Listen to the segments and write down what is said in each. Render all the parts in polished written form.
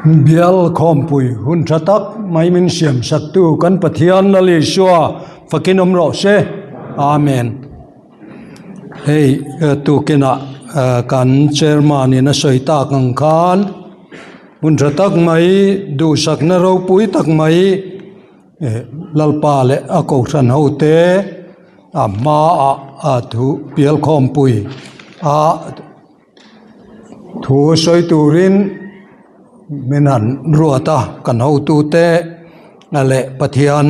Bial khawmpui hun tha tak mai min siam saktu kan Pathian Lal Isua fakin awm rawh se. Amen. Hei tukinah kan chairman in a sawi tak ang khan hun tha tak mai duhsakna ropui tak mai Lalpa leh a kohhran ho te a hmaah a thu bial khawmpui a Thu sawi turin min han ruat a, kan hotute leh Pathian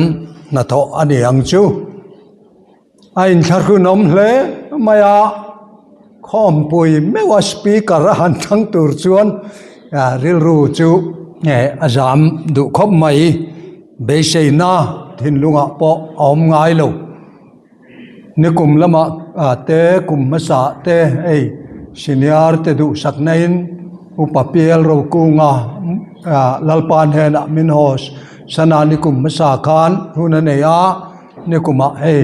hnathawh a ni ang chu. A inthlahrunawm hle mai a, khawmpui meuha speaker a han thlang tur chuan rilru chu a zam duh khawp mai. Beiseina thinlungah pawh a awm ngai lo. Nikum lamah te kum hmasa te hei senior te duhsak na in upa Pial Rokunga Lalpa hnenah min host sana nikum hmasa khan hun a nei a, nikumah hei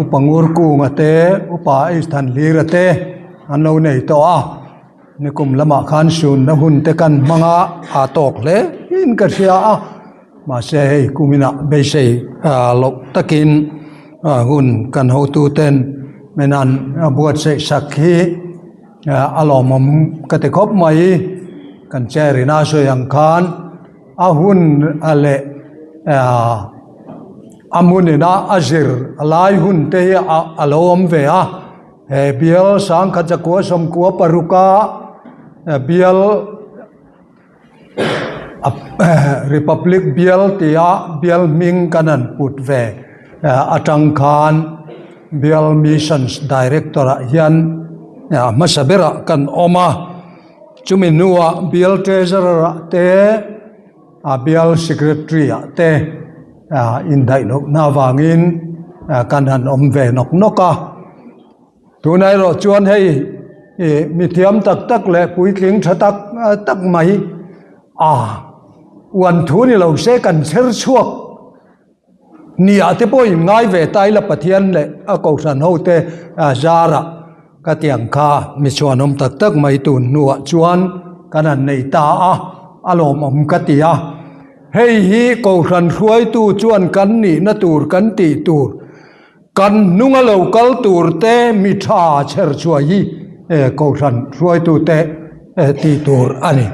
upa Ngurkunga te upa Eisthanhlira te an lo nei tawh a, nikum lamah khan sunna hun te kan hmang a, a tawk hle in ka hria a. Mahse hei kuminah beisei loh takin hun kan hotuten min han buatsaih sak hi a lawmawm ka ti khawp mai. Kan chair in a sawi ang khan a hun leh a hmun ina a zir lai hun te hi a lo awm ve a. He bial sangkhat zakua sawmkua paruka bial. Republic bial tia bial hming kan han put ve atang khan bial missions director ah hian a hmasa berah kan awm a chumi hnuah bial treasurer ah te a bial secretary ah te indaih lohna avangin kan han awm ve nawk nawk a. Tunah erawh chuan hei ih mithiam tak tak leh puitling tha tak tak mai a uan thu ni lo se kan chher chhuak nia te pawh in ngai ve ta ila Pathian leh a kohhran ho te zarah ka tiang kha mi chhuanawm tak tak mai tun hnuah chuan kan han nei ta a a lawmawm ka ti a hei hi kohhran hruaitu chuan kan nihna tur kan tih tur. Kan hnunga lo kal tur te mi tha chher chhuah hi Kohhran hruaitute tih tur a ni.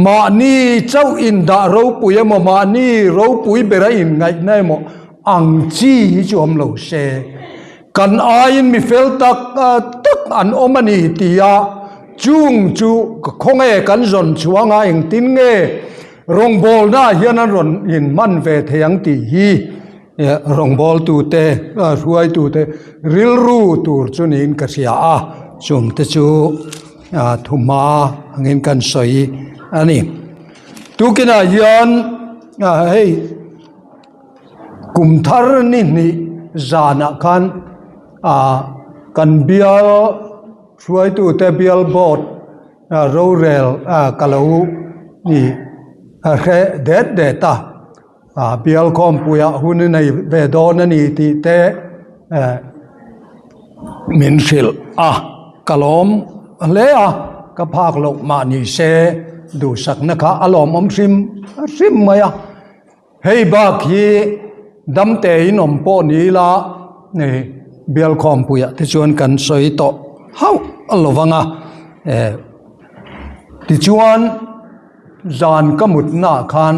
Mahni chauh indah ropui emaw, mahni ropui bera inngaihna emaw ang chi hi chu awm lo se. Kan aiin mi fel tak tak an awm a ni tia chung chu khawnge kan zawn chhuang a, engtin nge rawngbawlna hian an rawn inhman ve thei ang tih hi Rawngbawltute, hruaitute rilru tur chu niin ka hria a, chungte chu thuhma angin kan sawi a ni. Tukinah hian hei kum thar ni hnih zanah khan kan bial hruaitute bial board rorel ka lo hre det det a. Ah bial khawmpuiah hun i nei ve dawn a ni tih te eh min hrilh a ka lawm hle a ka phak loh mah ni se duhsakna kha a lawmawm hrim hrim mai a hei bak hi damte in awm pawh ni ila hei bial khawmpuiah te chuan kan sawi tawh hauh a lo vang a eh tichuan. Zan ka mutnaah khan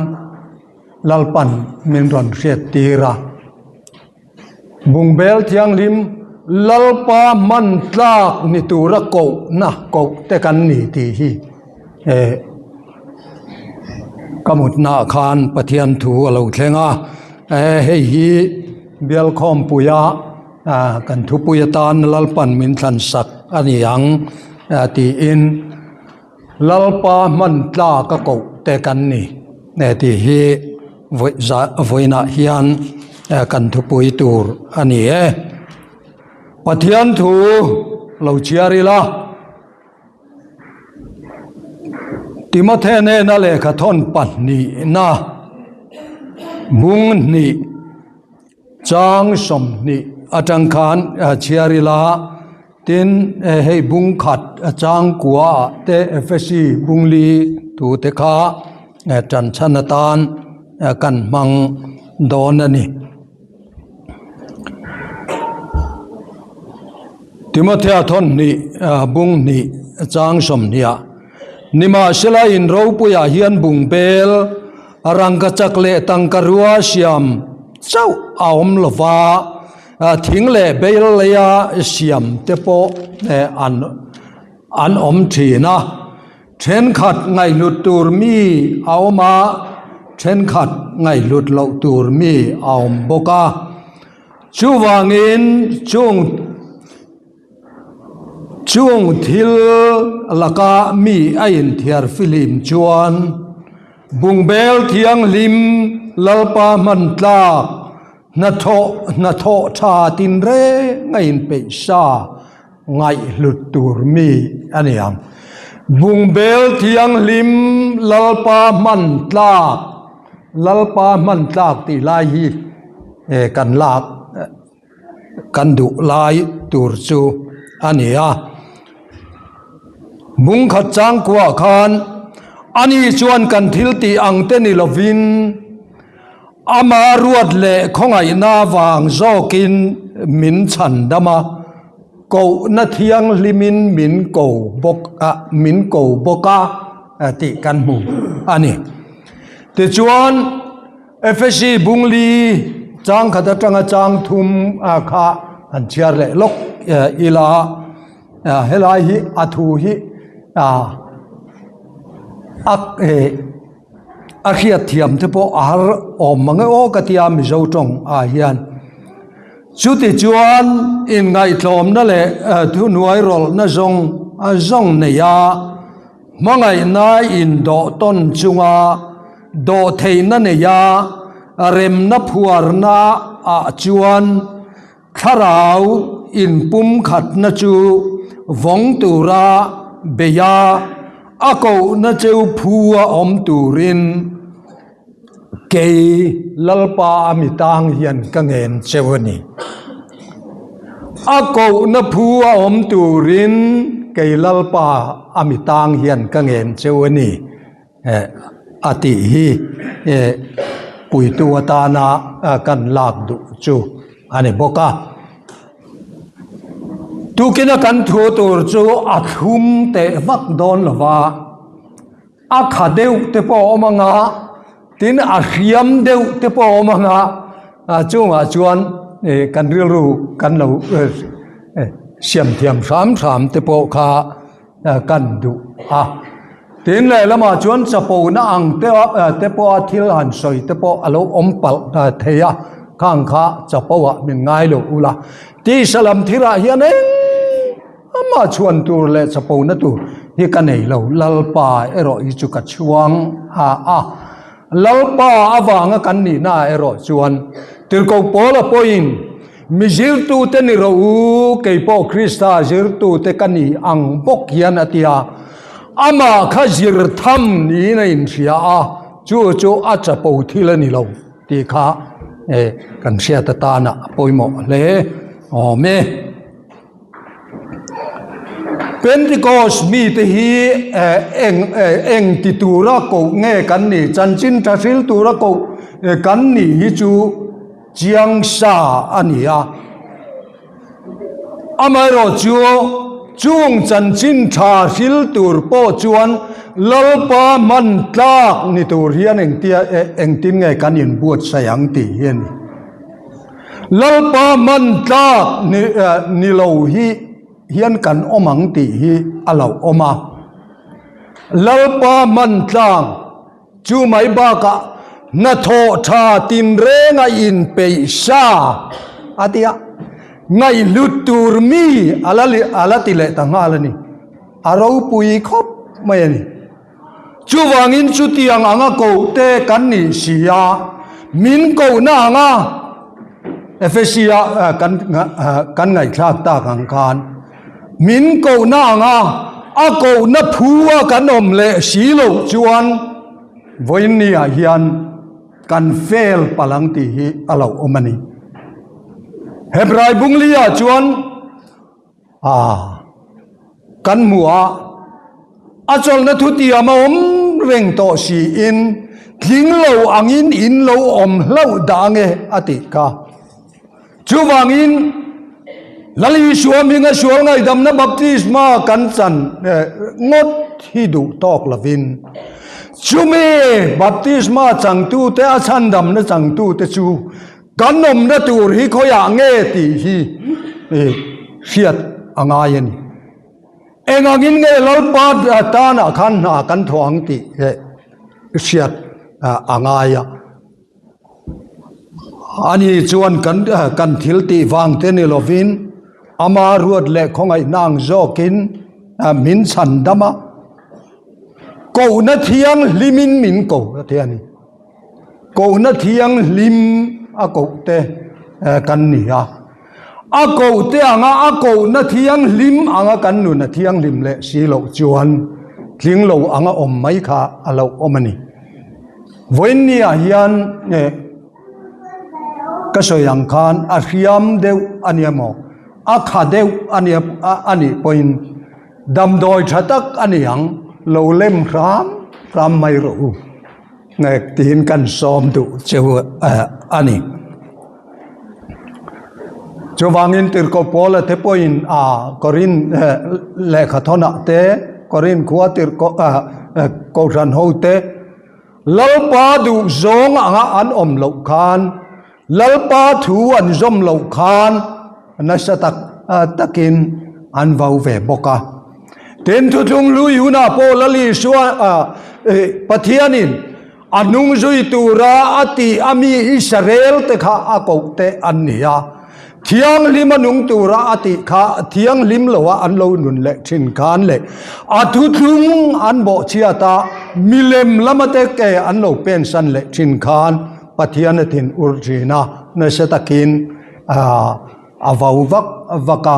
Lalpan min rawn hriat tir a, Bungbel Thianghlim Lalpa hman tlak ni tura kohna koh te kan ni tih hi eh ka mutnaah khan Pathian thu a lo thleng a, eh hei hi Bialkhawmpuia kan thupui atan Lalpan min thlan sak a ni ang tiin. Lalpa hman tlak a koh te kan ni tih hi vawiinah hian kan thupui tur a ni e. Pathian thu lo chhiar ila, Timothy hnena lehkhathawn pahnihna bung hnih Chang 20 atang khan chhiar ila, tin hei bung khat chang kua ah te Efesi bung li thu te kha. Ṭanchhan atan kan hmang dawn a ni. Timothea thawn hnih bung hnih chang sawmhniah Nimahsela in ropuiah hian bungbel rangkachak leh tangkarua siam chauh a awm lo va, thing leh beil leia siam te pawh an an awm thin a. Thenkhat ngaihhlut tur mi a awm a, thenkhat ngaihhlut loh tur mi a awm bawk a. Chuvangin chung chung thil laka mi a inthiar fihlim chuan bungbel thianghlim Lalpa hman tlak hnathawh hnathawh tha tinreng a inpeih sa. Ngaihhlut tur mi a ni ang. Bungbel thianghlim Lalpa hman tlak, Lalpa hman tlak tih lai hi kan lak kan duh lai tur chu a ni a. Bungkhat changkuah khan ani chuan kan thil tih ang te ni lovin ama ruat leh khawngaihna vang zawkin min chhan dam a. Kohna thianghlimin min ko bawk a, min ko bawk a tih kan hmu a ni. Tichuan, Efesi bungli chang khat atanga chang thum kha han chhiar leh lawk ila, helai hi a thu hi a a hriat thiam te pawh a har awm mang e aw ka tia Mizo tawng ah hian. Chuti chuan inngaihtlawmna leh thuhnuai rawlhna zawng zawng nei a, hmangaihna indawh tawn chunga dawhtheihna nei a, remna phuarna ah chuan Thlarau inpumkhatna chu vawng tura bei a, a kohna cheu phu a awm turin kei Lalpa a mi tang hian ka ngen cheu a ni. A kohna phu a awm turin kei Lalpa a mi tang hian ka ngen cheu a ni. A tih hi puitu atana kan lak duh chu a ni bawk a. Tukina kan thu tur chu a thlum teh vak dawn lo va, a kha deuh te pawh a awm ang a, tin a hriam deuh te pawh a awm ang a, chungah chuan kan rilru kan lo siam thiam hram hram te pawh kha kan duh a. Tin lehlamah chuan chapona ang te te pawha thil han sawi te pawh a lo awm palh thei a, khang kha chapo ah min ngai lo ula. Tisa lam thilah hian engmah chhuan tur leh chapona tur hi ka nei lo, Lalpa erawh hi chu ka chhuang a a. Lalpa avanga kan nihna erawh chuan Tirhkoh Paula pawhin Mi zirtute ni rawh u, kei pawh Krista zirtute ka ni ang bawk hian a ti a. Amah kha zir tham niin a inhria a, chu chu a chapo thil a ni lo tih kha kan hriat atana a pawimawh hle awm e. Pentecost mite hi eng eng ti tura koh nge kan nih, chanchin tha hril tura koh kan nih hi chu Chiang sa a ni a. Amaherawh chu chung chanchin tha hril tur pawh chuan Lalpa hman tlak ni tur hian engtia engtin nge kan inbuatsaih ang tih hi a ni. Lalpa hman tlak ni ni lo hi hian kan awm ang tih hi a lo awm a. Lalpa hman tlang. Chu mai bakah hnathawh tha tinreng a inpeih sa a ti a, ngaihhlut tur mi a la a la ti leh ta nghal a ni. A ropui khawp mai a ni. Chuvangin chutiang anga kohte kan nih si a, min kohna anga Efesia kan kan ngaihthlak tak ang khan Min kohna anga a kohna phu a kan awm leh si loh chuan vawiinni ah hian kan fail palh ang tih hi a lo awm a ni. Hebrai bungli ah chuan ah kan hmu a, a chawlhna thutiam a awm. reng tawh siin tling lo angin in lo awm hlauh dah ange a tih kha. Chuvangin Lal Isua hminga sual ngaihdamna baptisma kan chan ngawt hi duh tawk lovin chumi baptisma changtute a chhandamna changtute chu kan awmna tur hi khawiah nge tih hi hriat a ngai a ni. Engangin nge Lalpa tanah khan hna kan thawh ang tih hriat a ngai a. Ani chuan kan kan thil tih vang te ni lovin ama ruat leh khawngaihna ang zawkin min chhan dam a, kohna thianghlimin min ko a ti a ni. Kohna thianghlim a koh te kan ni a, a koh te anga a kohna thianghlim anga kan nun a thianghlim leh si loh chuan tling lo anga awm mai kha a lo awm a ni. Vawiinniah hian ka sawi ang khan a hriam deuh a nia maw, a kha deuh a nia a nih pawhin damdawi tha tak a ni ang, lo lem hram hram mai rawh u tiin kan sawm duh che u a ni. Chuvangin Tirhkoh Paula te pawhin a Korin lehkhathawnah te, Korin khua Tirhkoh Kohhran ho te Lalpa duhzawng anga an awm loh khan, Lalpa thu an zawm loh khan nasa tak takin an vau ve bawk a. Tin, thuthlung hlui hunah pawh Lal Isua Pathianin A hnung zui tura a tih a mi Israel te kha a koh te an ni a, thianghlim a nung tura a tih kha thianghlim loa an lo nun leh thin khan leh a thuthlung an bawhchhiat a, milem lama te ke an lo pensan leh thin khan Pathian a thin ur thin a, nasa takin a vau vak vak a,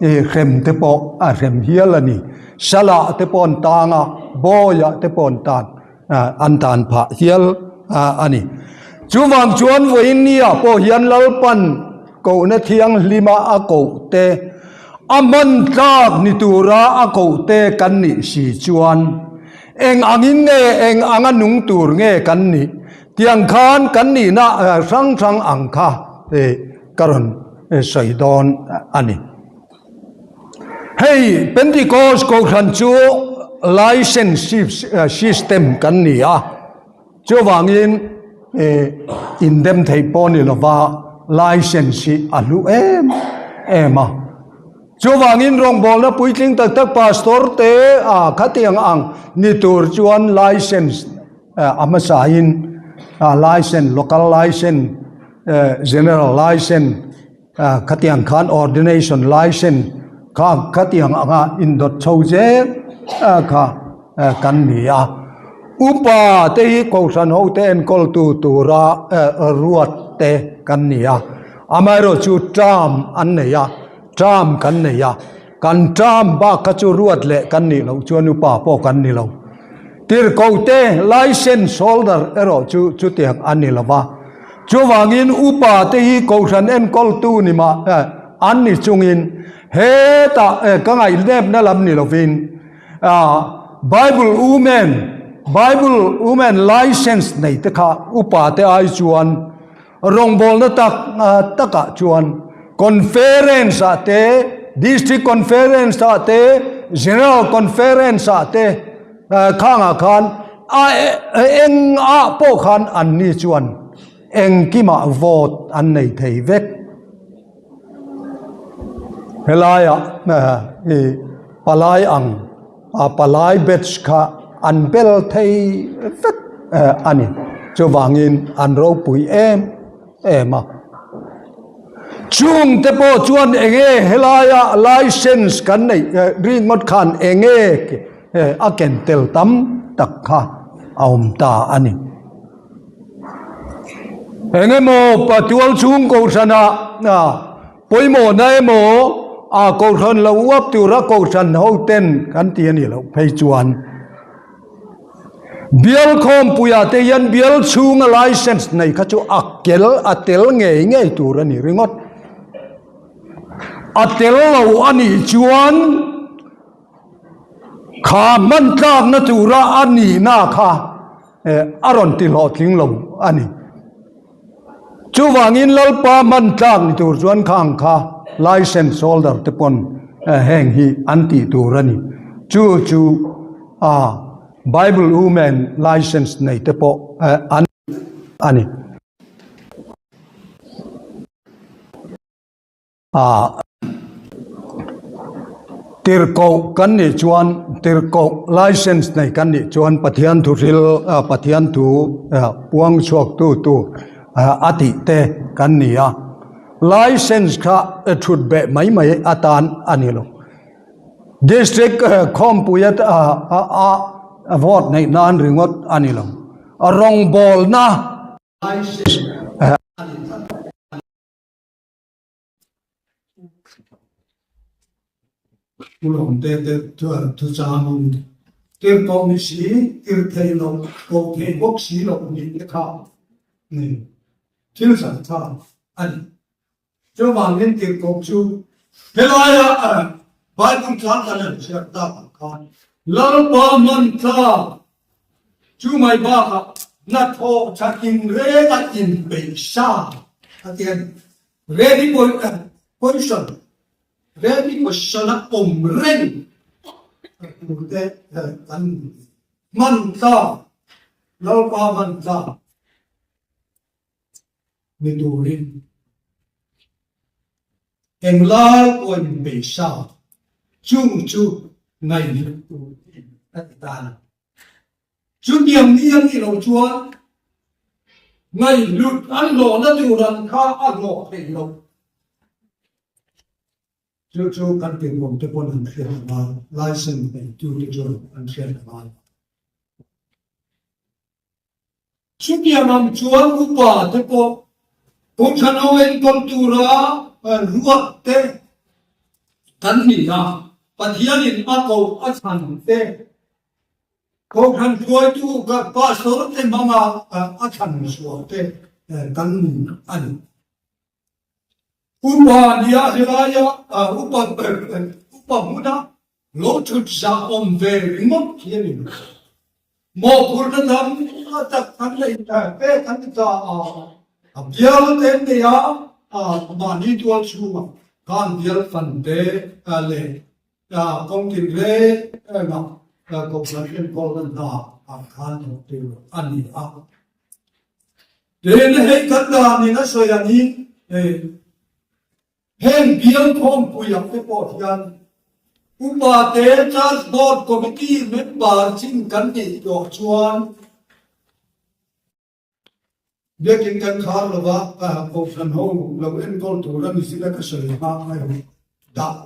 hrem te pawh a hrem hial a ni. Salah te pawh an tang a, bawiah te pawh an tan. an tan phah hial a ni. Chuvang chuan vawiin nia pawh hian Lalpan kohna thianghlima a koh te, a hman tlak ni tura a koh te kan nih si chuan eng angin nge eng anga nung tur nge kan nih tiang khan kan nihna hrang hrang ang kha ka rawn sawi dawn a ni. Hei Pentecost Kohhran chu license system kan ni a, chuvangin indem theih pawh ni lova license hi a hlu em em a. Chuvangin rawngbawlna puitling tak tak pastor te a khatiang ang ni tur chuan license a hmasain license, local license, general license, Khatiang khan ordination license kha khatiang anga indawt chho zel kha kan ni a. Upa te hi Kohhran hote enkawltu tura ruat te kan ni a. Amaherawhchu chu term an nei a, term kan nei a. Kan term bak kha chu ruat leh kan nih loh chuan upa pawh kan ni lo. Tirhkohte license holder erawh chu chutiang a ni lo va. Chuvangin upa te hi Kohhran enkawltu ni mah an ni chungin hetah ka ngaihnepna lam ni lovin Bible Women, Bible Women license nei te kha upa te ai chuan rawngbawlna tak takah chuan Conference ah te, District Conference ah te, General Conference ah te khangah khan A eng ah pawh khan an ni chuan engkimah vote an nei thei vek. Helaiah i palai ang a palai batch kha an bel thei vek a ni. Chuvangin an ropui em em a. Chungte pawh chuan enge helaia license kan neih ringawt khan enge a ken tel tam tak kha a awm ta a ni. Eng emaw Patual chhung kohhranah pawimawhna emaw a kohhran lo uap tura kohhran hoten kan ti a nih loh phei chuan bial khawmpuiah te hian bial chhunga license nei kha chu a kel a tel ngei ngei tur a ni ringawt. A tel lo a nih chuan. Kha hman tlakna tura a nihna kha a rawn ti hlawhtling lo a ni. Chuvangin Lalpa hman tlak ni tur chuan khang kha license holder te pawn heng hi an tih tur a ni. Chu chu a Bible Women license nei te pawh an a ni. A tirhkoh kan nih chuan tirhkoh license nei kan nih chuan Pathian thu hril Pathian thu puang chhuak tu tu a tih te kan ni a license kha thut beh mai mai atan a ni lo district khawmpui a vote neih nan ringawt a ni lo rawngbawlna license a ni tlat. Ulawmte te chuan thuchangin tirhkoh ni si, tir thei lo, koh thei bawk si lo nih te kha ni thil zan tha a ni. Chuvangin tirhkoh chu helaia Bible tlang kan han chhiar tak ang khan Lalpa hman tlak chu mai bakah hnathawh thatin reng a inpeih sa a ti a ni. Ready position, ready position a awm reng tur te kan hman tlak, Lalpa hman tlak ni turin englai pawh inpeihsa chung chu ngaihhlut tur a ti ta a ni. Chutiang ni a nih loh chuan ngaihhlut an hlawhna tur an kha a hlawh theih loh. Chu chu kan tirhkoh te pawn an hriat a ngai, license neitu te chuan an hriat a ngai. Chutiang ang chuan upa te pawh Kohhran ho enkawl tura ruat te kan ni a, Pathianin a koh a chhan te Kohhran hruaitu Pastor te hmanga a chhan chhuah te kan ni a ni. Upa nia helaia upa ber upa hmuna lo thut zah awm ve ringawt hi a ni lo. Mawhphurhna tam tak kan nei pek an ni ta a, a bial te an nei a, mahni tual chhungah khan bial fan te leh Kawng tin reng a Kohhran enkawlna hna ah khan thawk tur a ni a. Tin, hei kan danin a sawi angin heng bial khawmpuiah te pawh hian upa te Church Board Committee member chin kan nih tawh chuan Biakin kan khar lo va, Kohhran ho lo enkawl tur a ni zila ka sawi hma erawh dah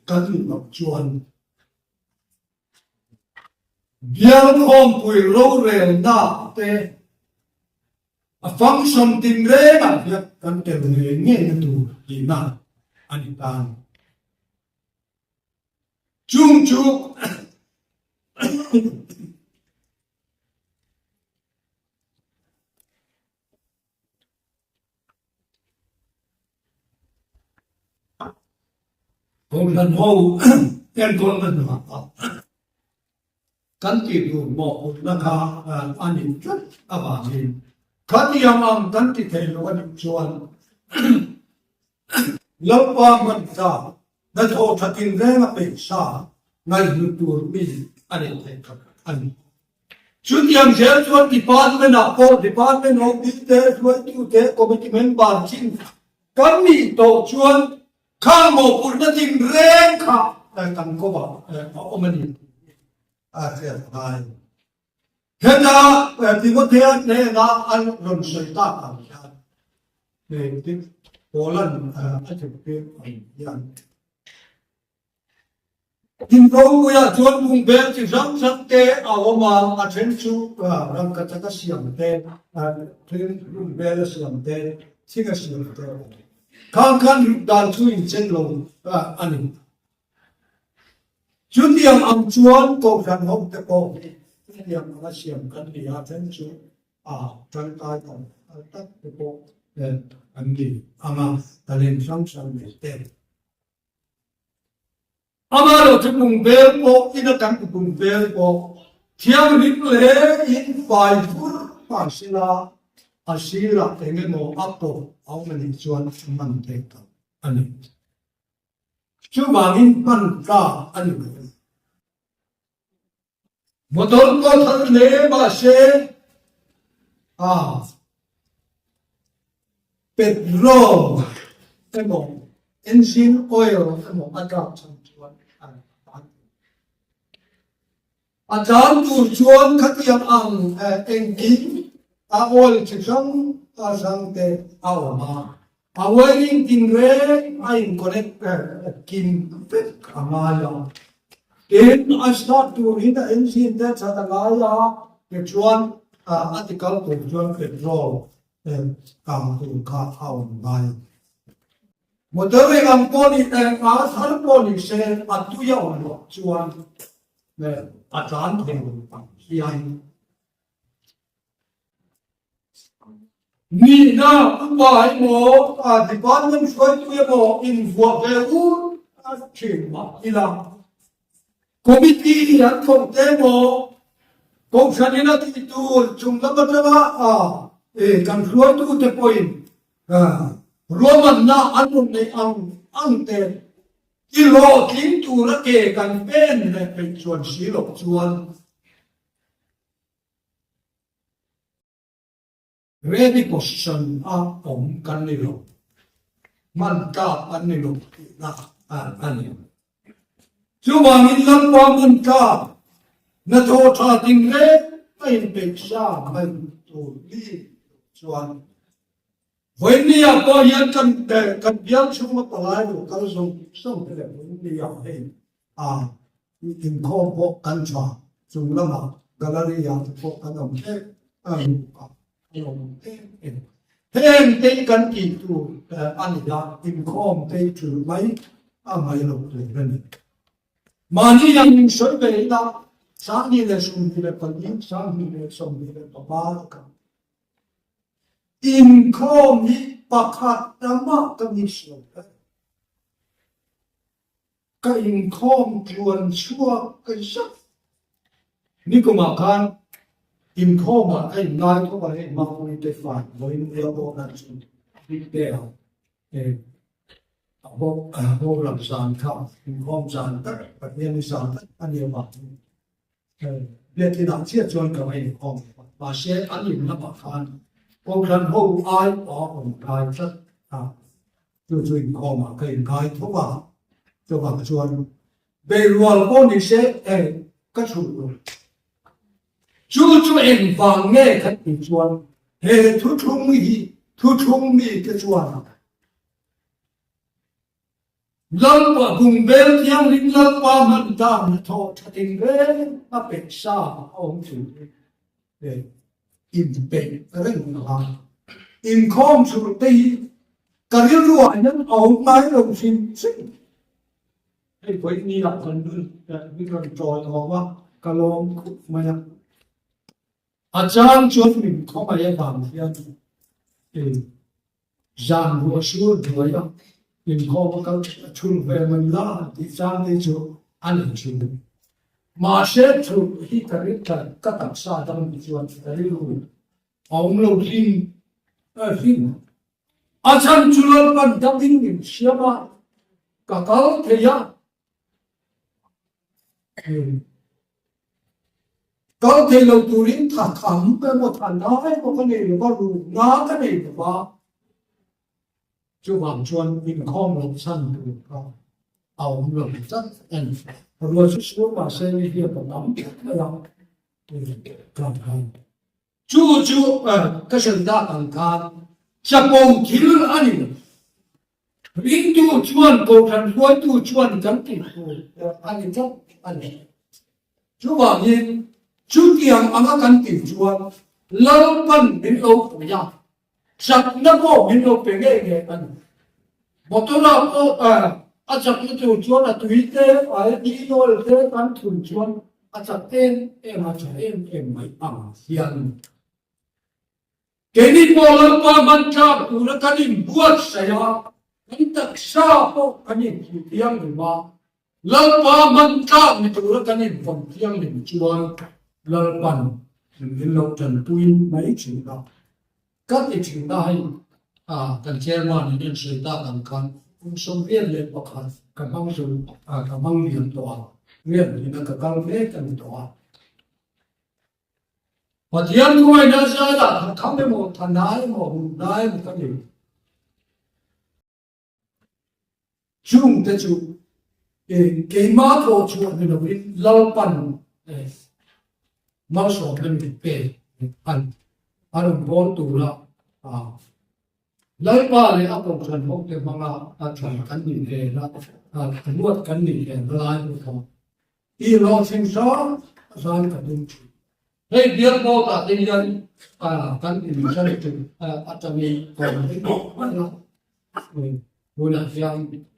kan nih loh chuan bial khawmpui rorelna te a function tinrengah hian kan tel ngei ngeina tur tihna a ni ta a ni. Chung chu Kohhran ho enkawlna hnuah kan tih tur mawhphurhna kha a ni tlat avangin khatiang ang kan ti thei lo a nih chuan Lalpa hman ta hnathawh tha tinreng a peih sa ngaihhlut tur mi a nei thei khat a ni. Chutiang zel chuan department ah pawh department OP te, hruaitu te, committee member chin kan nih tawh chuan khang mawhphurhna tinreng kha kan kawngah a awm a ni tih hi a hriat a ngai. Heta Timothea hnena an rawn sawi tak ang hian engtin Paula'n a zirtir ang hian Thingkawngpuiah chuan bungbel chi hrang hrang te a awm a, a then chu rangkachak a siam te, then bungbel a siam te, thing a siam te a ni. Khang khan ruk dan chu inchen lo a ni. Chutiang ang chuan Kohhran hote pawh hi chutiang anga siam kan ni a, then chu a tangkai awm tak te pawh an ni ang a, talent hrang hrang nei te. Amaherawh chu bungbel pawh ina kan bungbel pawh thianghlim leh in fai fur hman sela a sirah eng emaw a pawh a awm anih chuan a hman theih tak a ni. Chuvangin hman tlak a ni lo. Motor pawh thar hle mahse a petrol emaw engine oil emaw a tlak chhan chuan a tlan tur. A tlan tur chuan khatiang ang engkim a oil chi hrang hrang te a awm a, A wiring tinreng a in connect kim vek a ngai a. Tin, a start turin a engine te that a ngai a, tichuan a ti kal tur chuan petrol kang tur kha a awm ngai. Motor eng ang pawh ni a thar pawh ni se a tui a awm loh chuan a tlan thei lo ang hian. Nihna upa emaw, department hruaitu emaw invuah ve ur a thin mah ila, committee an thawk te emaw, kohhran in a tih tur chung lam atanga kan hruaitute pawhin ruahmanna an rawn neih ang ang te i hlawhtling tura ke kan pen leh peih chuan si loh chuan, Ready position a awm kan ni lo, hman tlak an ni lo tihna a ni. Chuvangin Lalpa hman tlak hnathawh tha tinreng a inpeih sa mai tur mi chuan Vawinia pawh hian kan kan bial chhunga palai lo kal zawng zawng te leh Vawinia hei a inkhawm pawh kan tha chung lamah gallery ah te pawh kan awm em em a an awm em em. Heng te hi kan tih tur a ni a, inkhawm te hi thil mai a ngai lo tur a ni. Mahni in sawi ve ila 2024, 2025 kan Inkhawm hi pakhat tamah ka miss lo ber. Ka inkhawm tluan chhuak ka zak. Nikumah khan inkhawmah ka inngai khawp a hei Mangui te fai vawiin nia pawh khan chu bik te a a boral zan kha inkhawm zan tak Pathian i zan tak a nia vangin Biakinah chiah chuan ka va inkhawm lo a, mahse an in lamah khan Kohhran ho ai pawh a awm kai tlat a, chu chu inkhawmah ka inkai tho a, chuvang chuan beirual pawh ni se eh ka chhulh lo. Chu chu engvang nge kan tih chuan he thuthlung hi thuthlung mite chuan Lalpa bungbel thianghlim Lalpa hman dan hnathawh tha tinreng a peih sa a awm thin hi inpeih reng a. Inkhawm chhur te hi ka rilru ah hian a awm ngai lo hrim hrim. Hei vawiin ah kan min rawn tawi awm a, ka lawm khup mai a. A chang chuan min khawngaih avang hian Zan ruah sur hnuai a inkhawm a kal a chhun ve mai la tih chang te chu a nei thin. Mahse chhun hi ka ri tlat ka taksa dang hi chuan ka rilru a awm lo hlim hlim. A chhan chu Lalpan damin min siam a, ka kal thei a. Kal thei lo turin tha tham emaw tha nai emaw ka nei lova, rukna ka nei lova, chuvang chuan inkhawm loh chhan tur kha a awm lo tlat a ni. Ruah chu sur mahse ni hian a tam tlat mai a, kan han. Chu chu ka sawi dak ang khan chapo thil a ni lo. Ringtu chuan Kohhran hruaitu chuan kan tih tur a ni tlat a ni. Chuvangin chutiang anga kan tih chuan Lalpan min lo pui a, chakna pawh min lo pe ngei ngei a ni. Motor-ah pawh a chakna tur chuan a tui te, a engine oil te kan thun chuan a chak em em a, tha em em mai ang hian. Keini pawh Lalpa hman tlak tura kan inbuatsaih a, kan taksa pawh kan inhmu thianghlim a. Lalpa hman tlak ni tura kan invawn thianghlim chuan Lalpan min lo tanpui mai thin a. Ka ti thin a hei kan chairman in en sawi tak ang khan kum 21 ka hmang zo ka hmang liam tawh a, rian hnihna ka kal mek a ni tawh a. Pathian thuaina zaiah tha kham emaw, tha hnai emaw, hun hnai emaw ka ni. Chungte chu keimah thawh chhuah ni loin Lalpan malsawmna min pe an a rawn bawl tura Lalpa leh a kohhran hote hmanga tha kan nih hmel a, ruat kan nih hmel lai pawh kha Tih hlawhtling hrang hrang ka tum thin. Hei bial board ah te hian kan inzan tur atangin kawm hi hman a, tunah hian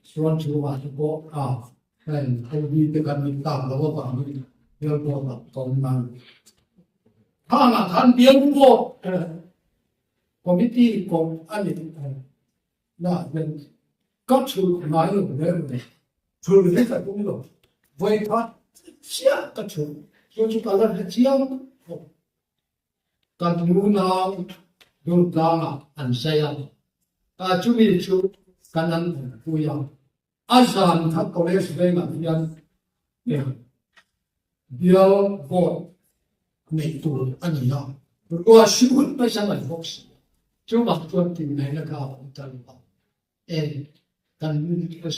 chuan chhungah te pawh heng OB te kan nih tak loh avangin bial board ah ka awm ngai. Khangah khan bial board committee kawm a ni na hian ka chhulh ngai lo hle mai. Chhulh hi ka tum lo. Vawi khat chiah ka chhulh. Chu chu ka la hre chiang khawp. Kan nunau Durtlangah an sawi a, chumi chu kan an awmpui a. A zan kha college vengah hian bial vote neih tur a ni a, ruah hri hun pawisa mai bawk si a, chuvang chuan tihnaihna kha a awm ta lo a, e kan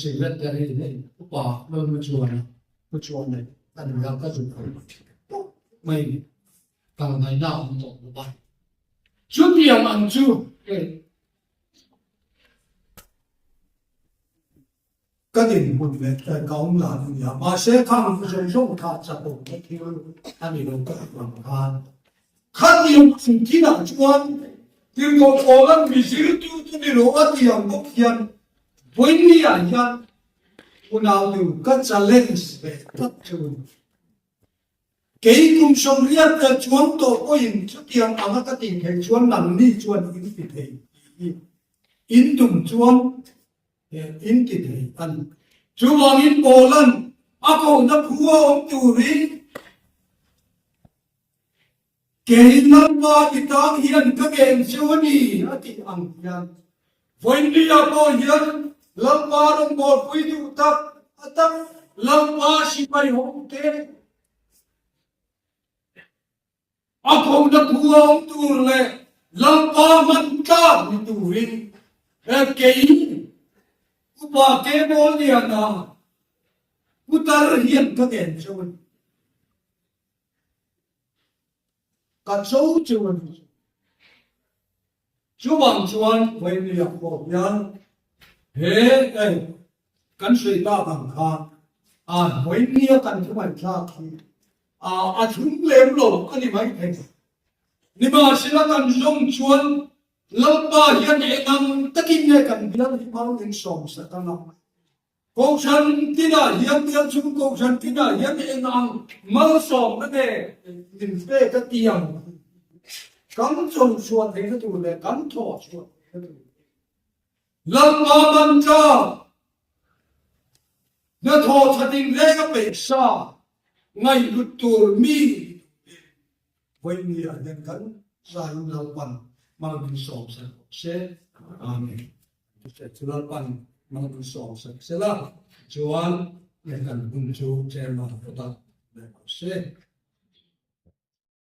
secretary hei upa Lalnu chuan a pu chuan nei a ni a, ka zuk tawp mai kal ngaihna a awm tawh lo a, chutiang ang chu hei. Ka dinhmun leh ka awm dan a nia. Mahse, khang zawng zawng kha chakawmna thil a ni lo ka tih ang khan. Khatiang chung thinah chuan tirhkoh Paula'n mi zirtu chu ni lo a tih ang bawk hian vawinia hian unautu ka challenge ve tlat chu. Kei kum 80 ka chuang tawh pawhin chutiang anga ka tih theih chuan nangni chuan in ti thei tih hi in tum chuan in ti thei a ni. Chuvangin Paula'n a kohna phu a awm turin Kei Lalpa ti tang hian ka ngen cheu a ni a tih ang hian vawinia pawh hian Lalpa rawngbawlpui duh tak a tak Lalpa sipai hote a kohna phu a awm tur leh Lalpa hman tlak ni turin kei Upa Kebawlliana putar hian ka ngen cheu a ni. Ka cho chu a ni. Chuvang chuan Vawinia pawh hian he hei kan sawi tak ang kha a Vawinia kan thu ngaihthlak hi a a thlum lem lo a ni mai thei. Nimahsela kan zawng chuan Lalpa hian engang takin nge kan bial hi mal min sawmsak anga Kohhran tinah hian bialchhung kohhran tinah hian eng ang malsawmna nge min pek a ti ang kan chawlhchhuah theihna tur leh kan thawhchhuah theihna tur Lalpa mantra hnathawh thatin reng a peih sa ngaihhlut tur mi vawinia hian kan zaiin Lalpan mal min sawm sak rawh se. Amen. Chu Lalpan mal min sawm sak sela chuan kan hun chu chairman kawtah leh rawh se.